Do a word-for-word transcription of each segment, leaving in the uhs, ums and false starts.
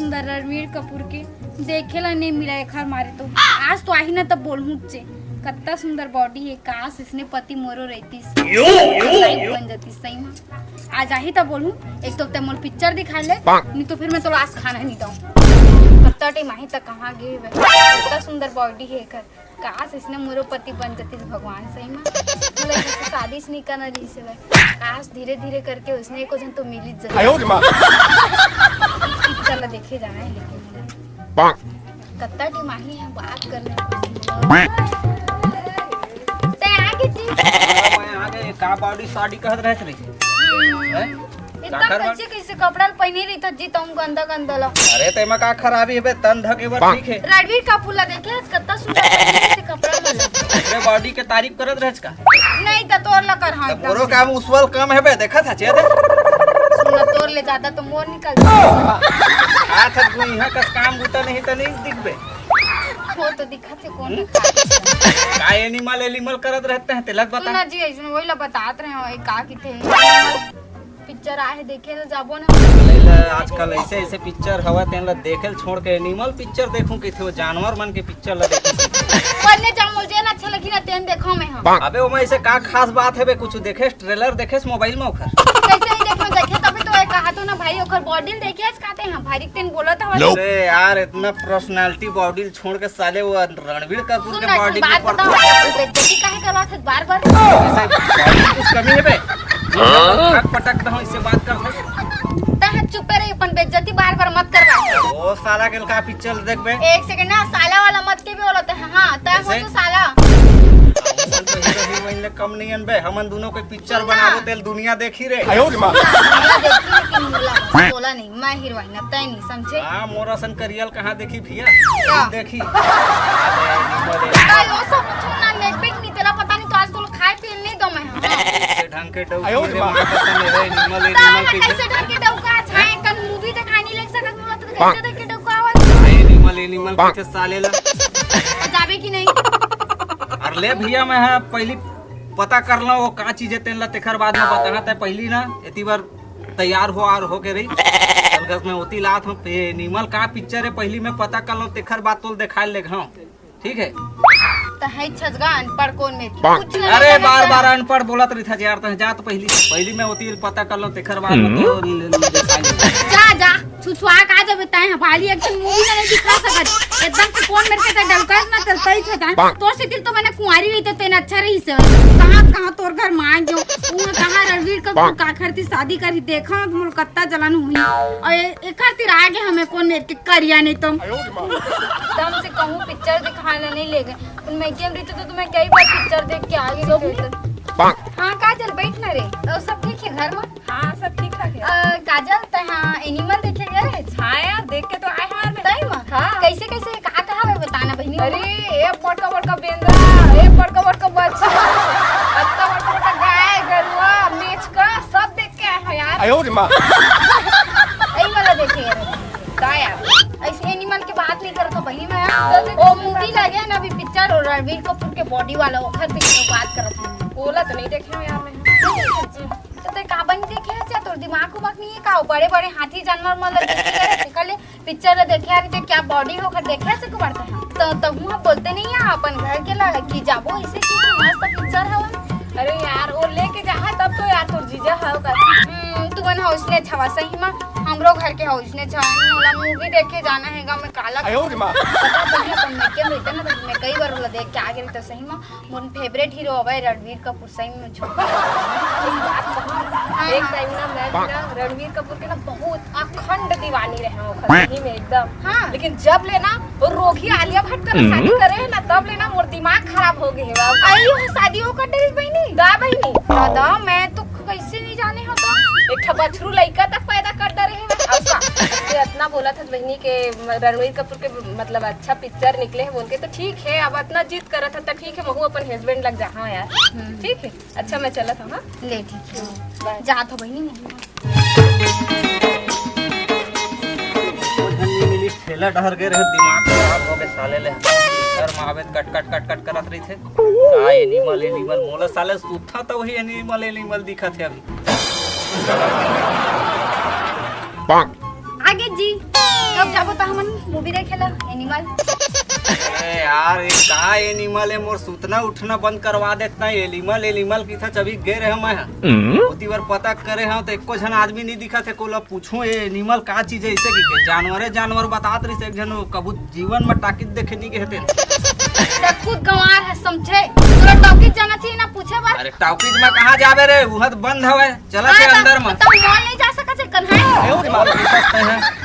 सुंदर रणवीर कपूर के देखे ला नहीं मिला एखर मारे तो। आज तो आही ना तब बोलहूँ चे, कत्ता सुंदर बॉडी है, काश इसने पति मोरो रहतीस, लाइफ बन जाती सही में। आज आही तब बोलहूँ, एक तो ते मोल पिक्चर दिखा ले, नहीं तो फिर मैं तोला आज खाना नहीं दूँ। कत्ता टाइम आही तक कहाँ गए हुए, कत्ता सुंदर बॉडी है एखर। काश इसने मोरो पति बन जतिस भगवान सही में। मोला इससे शादी से नहीं करना रहिस हे भाई। काश धीरे धीरे करके उसने एको झन तो मिलिस जतिस। आयो रे माँ। चल देखे जाना है लेकिन। कत्ता टिमाही है बात कर ले। ते आगे जी। मैं आगे का बॉडी सॉडी कहत रहे थे। हैं? एकदम काकर कैसे कैसे कपड़ा ल पहिने रहिथस जी, तहूं गंदा गंदा ला। अरे, तेमा का खराबी हे बे, तन ढके बर ठीक हे। रणवीर कपूर ला देखे, कत्ता सुंदर कैसे कपड़ा में ला। अरे, बॉडी के तारीफ करत रहस का? नहीं त तोर ला कर, हाँ, त एकदम तोरो से। काम उसवल कम हे बे, देखत हस, ये देख। सुन, तोर ले ज्यादा तो मोर निकल जाए। हाथ गुइहा कस काम बूता नहीं त नहीं दिखबे। वो तो दिखत हे, कौन हम्म? दिखत हे? का एनिमल एनिमल करत रहते हैं, तेला बता। सुना जी, ऐसन वही ला बतात रहे हो, ये का किथे? पिक्चर आहे देखे ल जाबो ना। ले ले, आजकल ऐसे ऐसे पिक्चर हवा, तेन ला देखे ल छोड़ के एनिमल पिक्चर देखूं किथे, वो जानवर मन के पिक्चर ला देखूं। पढ़ने जा, मुझे ना अच्छा लगी ना, तेन देखो मैं हम। अबे, ओमा ऐसे का खास बात हे बे? कुछ देखे, ट्रेलर देखे मोबाइल में ओखर? कैसे नहीं देखो, देखे तभी तो ये कहा तो ना भाई, ओखर बॉडी देखे, आज कहते हैं भारी तेन बोला था। अरे यार, इतना पर्सनालिटी बॉडी छोड़ के साले वो रणवीर कपूर सुन के ना, बॉडी के बात ऊपर बताओ, बेइज्जती काहे करवात हस बार बार? ऐसे बॉडी में कुछ कमी हे बे? हाँ? पटक पटक दहूं, इससे बात कर सकते। तह चुप रही, अपन बेइज्जती बार बार मत करवा। ओ साला के का पिक्चर देखबे? एक सेकंड ना, साला वाला मत के भी बोलते हैं। हाँ, तह हो कैसे? तो साला। हमन तो हीरो हीरोइन ले कम नहीं अनबे, हमन दोनों कोई पिक्चर सुन ना। बनाबो, तेल दुनिया देखी रे। आयो रे माँ। दुनिया देखी, लेकिन बोला, बोला नहीं। मैं हीरोइन, तय नहीं समझे। हाँ, मोर असन करियल कहाँ देखी भैया? क्या? देखी। अरे, निमल ए, कल वो सब कुछ ना, नेट पे नहीं, तेरा पता नहीं, तो आज तो खाए पीए नहीं दो मैं, हाँ। ऐसे ढंग के डौकी आयो रे रे माँ। माँ कसम है, निमल ए, ता निमल है, पीछे। कैसे ढंग के डौका, छाए कन मूवी दिखानी लग सकत, मुला तो कैसे ढंग के डौका आवाज? ए, निमल ए, निमल पीछे साले ला। जाबे कि नहीं? अरे ले भैया, मैं हा पहली पता कर लो वो का चीज है, तेन ला तेखर बाद में बताना। तय पहली ना एती बार तैयार हो और होके रही। अलगस में ओती लात हम पे निमल का पिक्चर है, पहली मैं पता कर लो, तेखर बाद तोल दिखा ले घाव। ठीक है। त है छजगा अनपढ़ कौन में की? कुछ नहीं अरे जाने बार का। बार अनपढ़ बोलत रही था यार, तह जा तो पहली, पहली मैं ओती पता कर लो, तेखर बाद में तो ले, ले, ले, दिखा ले। जा, जा, छुछुआ का जब तय है भाली एक दिन मूवी में नहीं दिखा सकत। एकदम से कौन मेरे के डलकास ना करता ही था। तो से दिल तो मैंने कुंवारी रही तो तेन अच्छा रही से। कहाँ, कहाँ तोर घर मान जो, वो कहाँ रणवीर का काखर थी शादी करी, देखा ना तुम लोग कत्ता जलन हुई। और ए-, एकर तिर आगे हमें कौन मेरे के करिया नहीं तुम। तम से कहूँ पिक्चर दिखाने नहीं ले गए। उन मैं गेम रही तो तुम्हें कई बार पिक्चर देख के आगे नहीं गए तो। हाँ काजल बैठ ना रे। और सब ठीक है घर में? हाँ सब ठीक ठाक है। अ, काजल तय हाँ एनिमल देखे गए है? हाँ यार देख के तो आए हमारे में। तय में? हाँ। कैसे कैसे कहाँ कहाँ है बताना बहनी? अरे एक बड़का बड़का बेंदरा, एक बड़का बड़का बच्चा, अत्ता बड़का बड़का गाय गरुआ मेचका सब देख के आए हैं यार। आयो रे माँ। यही वाला देखे यार। का यार? ऐसे एनिमल की बात नहीं करता बहनी मैं। तो देख ओ मूवी लगे है ना अभी पिक्चर और रणवीर कपूर के बॉडी वाला ओखर पे बात करत हूँ। ओला तो नहीं देखे हूँ यार मैं। तो ते का बन देखे है? तोर दिमाग उमाग नहीं है का? बड़े बड़े हाथी जानवर मन लगे कल पिक्चर ला देखे आ रही थे, क्या बॉडी होकर देखे से को बढ़ता है। तो तब हम बोलते नहीं है अपन घर के ला कि जाबो ऐसे कि मस्त पिक्चर हवा। अरे यार वो लेके जा है तब तो यार तोर जीजा है का। हम्म, तुमन हाउस ने छवा सही मा, हमरो घर के हाउस ने छवा, मोला मूवी देखे जाना है गा, मैं काला आयो रे माँ। पता तो नहीं अपन मैं क्या रहते ना, तो मैं कई बार बोला देख के आगे तो सही मा मोर फेवरेट हीरो हवे रणवीर कपूर, सही में छोड़। एक टाइम ना मैं भी ना रणवीर कपूर के ना बहुत अखंड दीवानी रहे हूँ, सही में एकदम। हाँ। लेकिन जब ले ना वो रोगी आलिया भट्ट का शादी करे है ना, तब ले ना मोर दिमाग खराब हो गए है। आई हो शादी हो कर डरी बहनी। दा बहनी। दादा मैं तो कैसे नहीं जाने हो तो। एक ठा बछरू लइका तक पैदा कर डरे है। अच्छा, ये इतना बोला था बहनी के रणवीर कपूर के मतलब अच्छा पिक्चर निकले है बोल के, तो ठीक है, अब इतना जिद करत है तो ठीक है, महू अपन हस्बैंड लग जा। हाँ यार, हम्म। ठीक है, अच्छा मैं चलत हूँ। हाँ? ले ठीक है। बाय। जात हो बहनी। वो धन्नी मिली ठेला डहर के रहे, दिमाग खराब हो गए साले ले। घर में आवे कट कट कट कट करत रही थे। का एनिमल एनिमल मोला साले सुत्था तो वही एनिमल एनिमल दिखत है अभी। आगे जी, कब जाबो त हमन मूवी देखे ला एनिमल। अरे यार, ये का एनिमल हे, मोर सुतना उठना बंद करवा देत ना। एनिमल एनिमल किथे, अभी गे रहे मैं ह। ओती बर पता करे हंव त एको झन आदमी नहीं दिखत हे। कोला पूछूं ये एनिमल का चीज हे, अइसे कि जानवरे जानवर बतात रहिस। एक झन कभू जीवन में टाकिज देखे नहीं गे हे तेन। त खुद गंवार हे समझे, तोला टॉकीज जाना चाहिए ना पूछे बर। अरे टॉकीज में कहाँ जाबे रे, उहा त बंद हवय। चला हाँ, थे त, अंदर में। त मॉल नहीं जा सकत हे कन्हैया?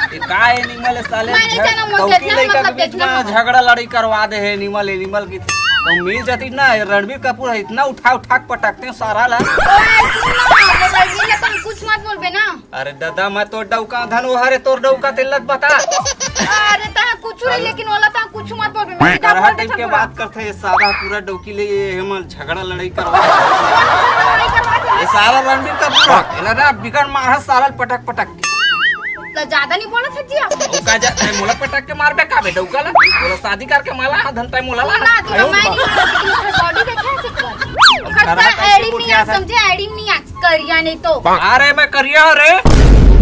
ये का एनिमल हे साले? मैं नहीं जाना, मोर टॉकी देखना, लइका के मतलब बीच देखना में हवय। झगड़ा लड़ाई करवा दे हे एनिमल एनिमल की। त मिल जाती ना, ये रणबीर कपूर हे, इतना उठा उठा के पटकते हैं सारा ला। ओए, सुन ना, मोर रणबीर ला तुम कुछ मत बोलबे ना। अरे दादा, मैं तोर डौका धन, ओ हरे तोर डौका, तेला बता। अरे तहां कुछ नहीं, लेकिन ओला तहां कुछ मत बोलबे, मैं करहा टाइप के बात करथे, ये सारा पूरा डौकी ले ये हमन झगड़ा लड़ाई करवा। ये सारा रणबीर कपूर हे, एला ना बिगड़ मारहा सारा पटक पटक के। त ज्यादा नहीं बोलत हे जी आप। ओ का जा, तैं मोला पटक के मारबे का बे डौका ला? मोला शादी करके माला हा धन तैं मोला ला। ना, तू ना, मैं नहीं बोलत, लेकिन ओकर बॉडी देखे हे एक बार। ओकर करहा त टाइप के एड़ी में नहीं आ समझे, एड़ी में नहीं आ। करिया नहीं तो। अरे मैं करिया हंव रे।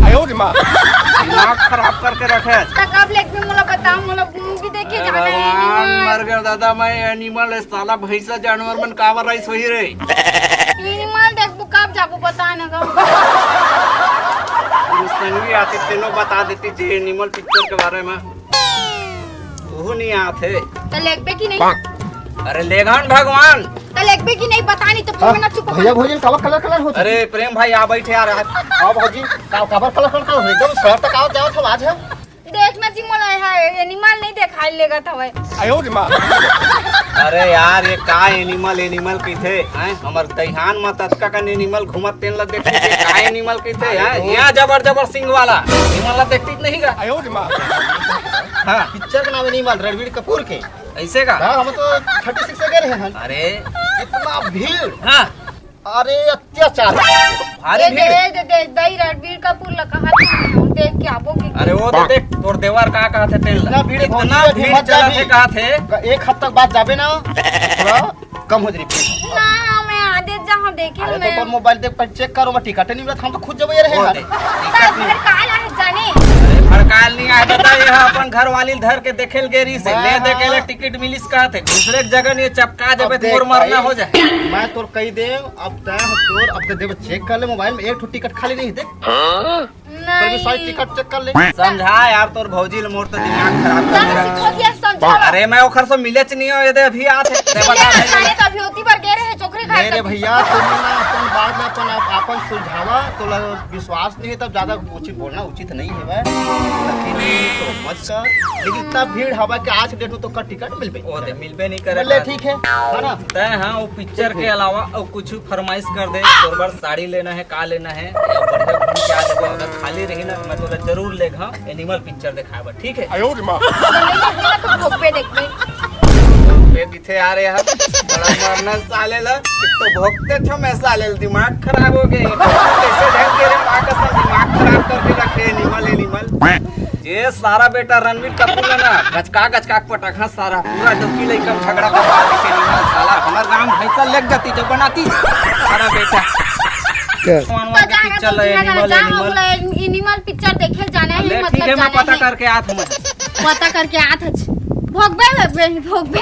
आयो रे माँ। दिमाग खराब करके रखे हे। त कब लेगबे मोला बता, मोला मूवी देखे जाना हे। भगवान, एनिमल। मर गया दादा, मैं एनिमल हे साला, भैंसा जानवर मन काबर रहिस होही रे। एनिमल देखबो कब जाबो बता ना गा। संगी आती तेनो बता देती जे एनिमल पिक्चर के बारे में। ओहू नहीं आत हे। त लेगबे कि नहीं? अरे लेगन भगवान। त लेगबे कि नहीं बता, नहीं तो फिर हाँ, मैं ना चुप भैया भौजी काबर कलर कलर होत हे? अरे प्रेम भाई आ बैठे यार। हाँ भौजी, का काबर कलर कलर होत हे? एकदम शहर तक आवत जावत हव आज हे। देख ना जी मोला हे एनिमल नहीं देखाई लेगत हवय। आयो रे माँ। अरे यार, ये का एनिमल एनिमल कहिथे हैं? हमर दइहान म ततका कन एनिमल घूमत तेन ल देखथे, ये का एनिमल कहिथे हैं? यहाँ जबर जबर सिंग वाला एनिमल ल देखती नहीं गा। आयो रे माँ। हाँ। पिक्चर के नाम एनिमल, रणबीर कपूर के। अइसे का? हाँ, हम तो थर्टी सिक्स गे रहे हन। अरे। इतना भीड़। हाँ। अरे अत्याचार। भारी ए दे, भीड़। ए दे, दे, दई रणबीर कपूर ला कहा था, हम देख के आबो कि अरे वो तो देख, तोर देवर का कहा थे तेन ला। इतना भीड़ इतना भौजी, अभी भीड़ मत चला जाबी। थे कहा थे। एक हफ्ता बाद जाबे ना, थोड़ा कम हो जाई भीड़। ना, मैं आदे जहाँ देखे अरे तो मैं तोर मोबाइल देख पर चेक करो, मैं टिकट नहीं मिलत, हम तो खुद जबे रहे वो हैं। दे, टिकट नहीं। भड़काल आहे जाने। अरे भड़काल नहीं आहे दादा, ये अपन घर वाली धर के देखेल गेरी से, मैं ले दे के ले हाँ। टिकट मिलिस कहा थे, दूसरे जगह नहीं चपका जबे अब देख तोर मरना भाई, हो जाए। मैं तोर कही दे, अब तय तोर, अब तो देवे चेक कर ले मोबाइल में, एक ठो टिकट खाली नहीं देख। ना। पर भी सारी टिकट चेक कर ले। समझा यार, तोर भौजी ले मोर तो दिमाग खराब कर ना, दिया। सिखो दिया, समझा। अरे मैं ओखर से मिले च नहीं हो, ये दे अभी आत हे। ते बता भाई। खाने तो अभी होती बार गे रहे चोकरे खाए अरे तो। भैया, तुम ना अपन बात ना अपन आप, अपन सुलझावा, तो ल-, विश्वास नहीं है तब ज्यादा उचित बोलना उचित नहीं है भाई। लेकिन ये तो मत कर, लेकिन इतना भीड़ हवा के आज के डेट में तो कर टिकट मिलबे ओ दे, मिलबे नहीं करे बोले बात। ठीक है, है ना? तय हाँ, वो पिक्चर के अलावा और कुछ फरमाइश कर दे, तोर बर साड़ी लेना है, का लेना है, या बढ़िया घूम के आ जाबो। अगर खाली रही ना, तो मैं तोला जरूर लेगहूं एनिमल पिक्चर दिखाए बर, ठीक है? आयो रे माँ। तो भोग पे देख ले। भोग पे दिखे आ रहे हैं, बड़ा मारना साले ला। एक तो भोगते छो मैं साले ला, दिमाग खराब हो गए। कैसे ढंग के रे माँ कसम दिमाग खराब करके रखे एनिमल, एनिमल। ये सारा बेटा रणबीर कपूर है ना, गचका गचका के पटक, हाँ, सारा पूरा डौकी लइका झगड़ा करवा देथे एनिमल साला। हमर गांव भैंसा लेग जाती जो बनाती सारा बेटा। क्या? कौन वाला पिक्चर ला एनिमल, एनिमल? एनिमल पिक्चर देखे जाना है, ले, मतलब ठीक है, मैं जाना पता है। करके आत हूँ मैं। पता करके आत हच। भोगबे, भोगबे, भोगबे।